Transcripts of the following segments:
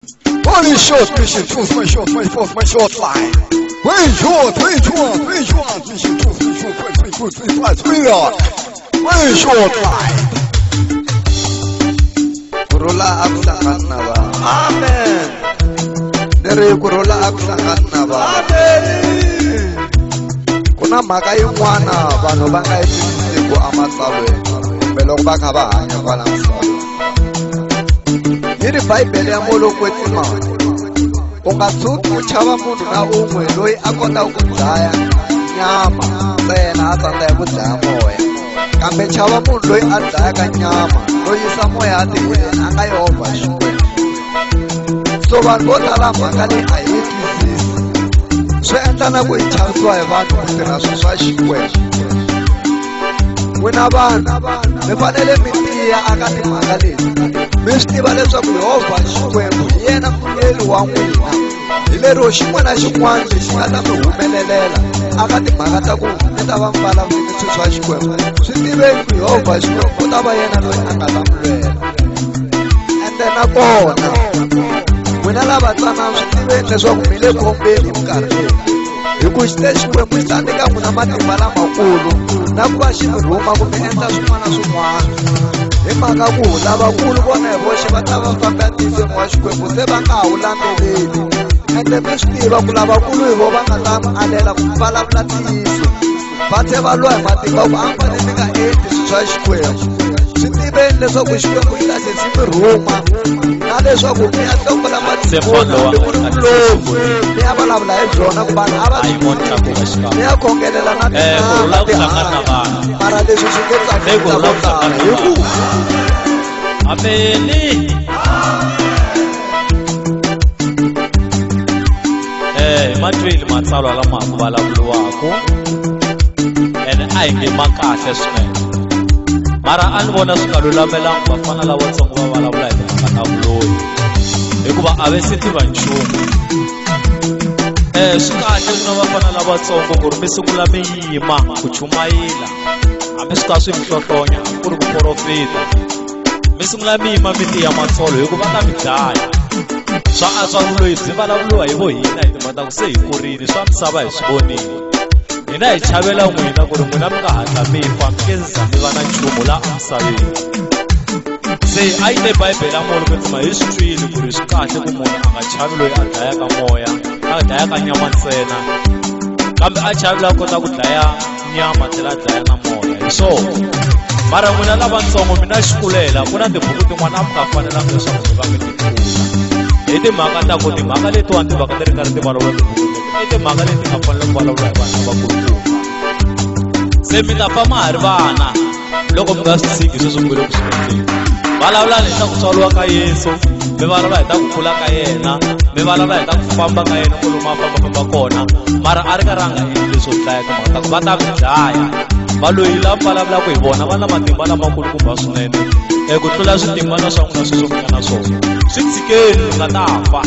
One shot, mission, 2, 3 shot, 3, 4, 3 shot, 5. 1 shot, 3 shot, 3 shot, mission, 2, 3 shot, 3, 3, 4, 3, 5, 3 shot. 1 shot, 5. Kurula akuhlangana ba. Amen. Nere kurula akuhlangana ba. Amen. Kuna mhaka yin'wana vanhu va nga yi twisisiku ematsalweni kumbe loko va kha va hanya kwala misaveni. Yi ri Bibele ya Molokwetsima, u nga tshuki u chava munhu na un'we loyi a kotaka ku dlaya nyama ntsena a tsandzeka ku dlaya moya, kambe chava munhu loyi a dlayaka nyama no yisa moya a tiheleni a nga Yehovha Xikwembu. So vanhu vo tala mhaka leyi a hi yi twisisi, swi endla na ku hi chavisiwa hi vanhu ku tirha swilo swa Xikwembu. N'wina vanhu mi fanele mi tiya aka timhaka leti, mi swi tiva leswaku Yehovha Xikwembu hi yena mulweri wa n'wina, hi lero xin'wana na xin'wana lexi nga ta mi humelelela aka timhaka ta ku mi ta va mi vulavulile swilo swa Xikwembu, swi tiveni ku Yehovha Xikwembu u ta va yena loyi a nga ta mi lwela. Ende nakona n'wina lavatsanana swi tiveni leswaku mi le khombeni hi minkarhi leyi, hi ku xi te Xikwembu xi ta nyika n'wina matimba lamakulu na ku va xi mi rhuma ku mi endla swin'wana na swin'wana. Hi mhaka ku lavakulu vona hi voxe va ta va famba entiyisweni wa Xikwembu se va nga ha wu landzeleli. Ende mi swi tiva ku lavakulu hi vo va nga ta mi alela ku vulavula ntiyiso, va tlhe va lwa hi matimba ku a mi fanele mi nga endli swilo swa Xikwembu. Swi tiveni leswaku Xikwembu xi ta tlhe xi mi rhuma na leswaku mi ya hlongola madimoni hambi ku ri vulovu, mi ya vulavula hi byona ku vanhu a va swi tivi, mi ya khongelela na tin'anga tihanya. Mara leswi swi nge tsakisi vo tala hi ku ameni. Matwile matsalwa lama ku vulavuriwaka ene a hi nge ma kahle swinene, mara a ni vona swi nga lulamelangi vafana lavatsongo va vulavula hi timhaka ta vuloyi hikuva a ve se tiva nchumu. Swi kahle ku na vafana lavatsongo ku ri mi sungula mi yima ku chumayela, hambi swi ka swi mi hlohlonya ku ri ku porofita, mi sungula mi yima mi tiya matsolo hikuva va ta mi dlaya. Swa antswa vuloyi byi vulavuriwa hi vo hina hi timhaka ta ku se hi kurile, swa misava hi swi vonile. Hina hi chavela n'wina ku ri n'wina mi nga hatla mi fa, mi nge za mi va na nchumu laha emisaveni. Se a yi te Bibele ya Molokwetsima hi swi twile ku ri swi kahle ku munhu a nga chavi loyi a dlayaka moya, a dlayaka nyama ntsena, kambe a chavi la kota ku dlaya nyama tlhela a dlaya na moya. Hi swona. Mara n'wina lavatsongo mi na xikulela, ku na tibuku tin'wana a mi nga fanelanga leswaku mi va mi ti pfula hi timhaka ta ku timhaka letiwani ti vaka ti ri karhi ti vulavula tibuku leti i timhaka leti nga fanele ku vulavula hi vanhu lavakulukumba. Se mi ta fa ma ha ri vana loko mi nga swi tshiki sweswi mi le ku swi endleni. Vulavulani hi ta ku tswariwa ka Yesu, mi vulavula hi ta ku kula ka yena, mi vulavula hi ta ku famba ka yena kwalomu a fambafamba kona, mara a ri karhi a nga endli leswo dlaya timhaka ta ku va ta mi dlaya. Valoyi lava vulavulaka hi vona va na matimba lamakulukumba swinene ku tlula switimbana swa n'wina sweswo mi nga na swona. Swi tshikeni mi nga ta fa.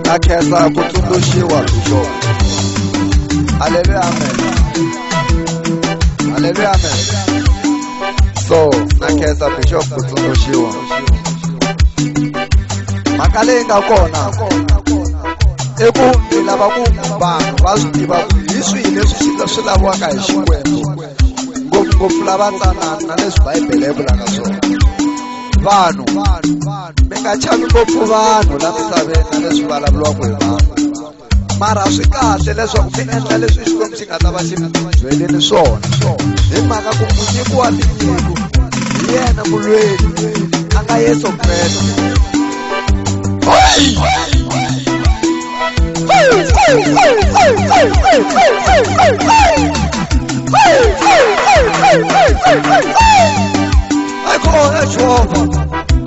Na khensa ku tsundzuxiwa Bishop. Haleluya, amen. Haleluya, amen. So na khensa Bishop ku tsundzuxiwa. Mhaka leyi nga kona i ku ni lava ku vanhu va swi tiva ku hi swihi leswi swi laviwaka hi Xikwembu, ngopfungopfu lava tsanana na leswi Bibele yi vulaka swona. Vanhu mi nga chavi ngopfu vanhu la misaveni na leswi vulavuriwaka hi vanhu, mara swi kahle leswaku mi endla leswi Xikwembu xi nga ta va xi mi byeleni swona, hi mhaka ku munyiki wa tinyiko hi yena mulweri a nga Yesu Kreste. I call that Jehovah.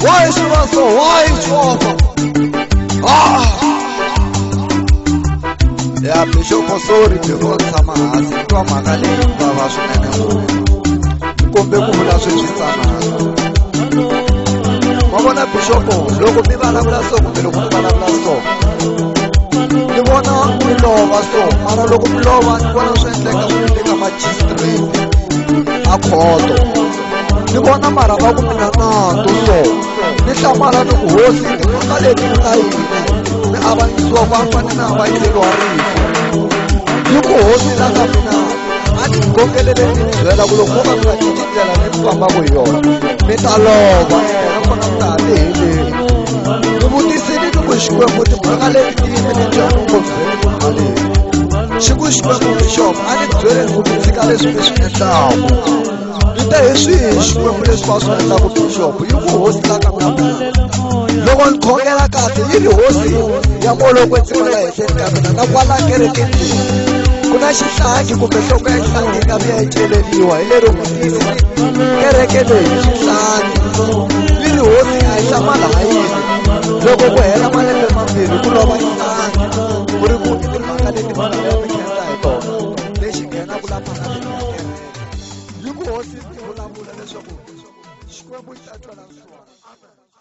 Why is it so? Why is Jehovah? Ah! Yeah. Ya bixopo sorry before ni tshama hansi ni twa mhaka leyi vava swinene ngopfu kumbe ku vula swilo swi tsanana ma vona bixopo loko mi vulavula so kumbe loko mi vulavula so ni vona mi lova so mara loko mi lova ni vona swi endleka swi le ka magistrate a khoto ni vona mara va ku mina nandzu so ni hlamala ni ku hosi timhaka leti ta yini mi avanyisiwa ku a fanele mi avanyiseriwa rifu yi ku hosi la ka mina a ni khongelele ni byela ku loko mo ka mi nga cinci ndlela leyi mi fambaka hi yona mi ta lova ende nakona mi ta ha ti heleli ni vutisile ni ku Xikwembu timhaka leti ti yimile njhani u ngo byeli timhaka leti xi ku Xikwembu bishop a ni byeleni ku mi tshika leswi mi swi endlaku ni te hi swihi Xikwembu leswi va swi endlaku bishop yi ku hosi la ka mina loko ni khongela kahle yi ri hosi ya moya lowo kwetsima la henhleni ka mina na kwala kerekeni leyi ku na xihlangi kumbe nhloko ya xihlangi yi nga vuya yi celeriwa hi lero mutisi kereke leyi xihlangi yi ri hosi a yi hlamala ha yini loko ku hela malembe mambirhi ku lova xihlangi ku ri ku i timhaka leti vanhu va mi khensa hi tona lexi nghenaku la phakatini ya kereke yi ku hosi ti vulavula leswaku Xikwembu xi ta twela vusiwana amen.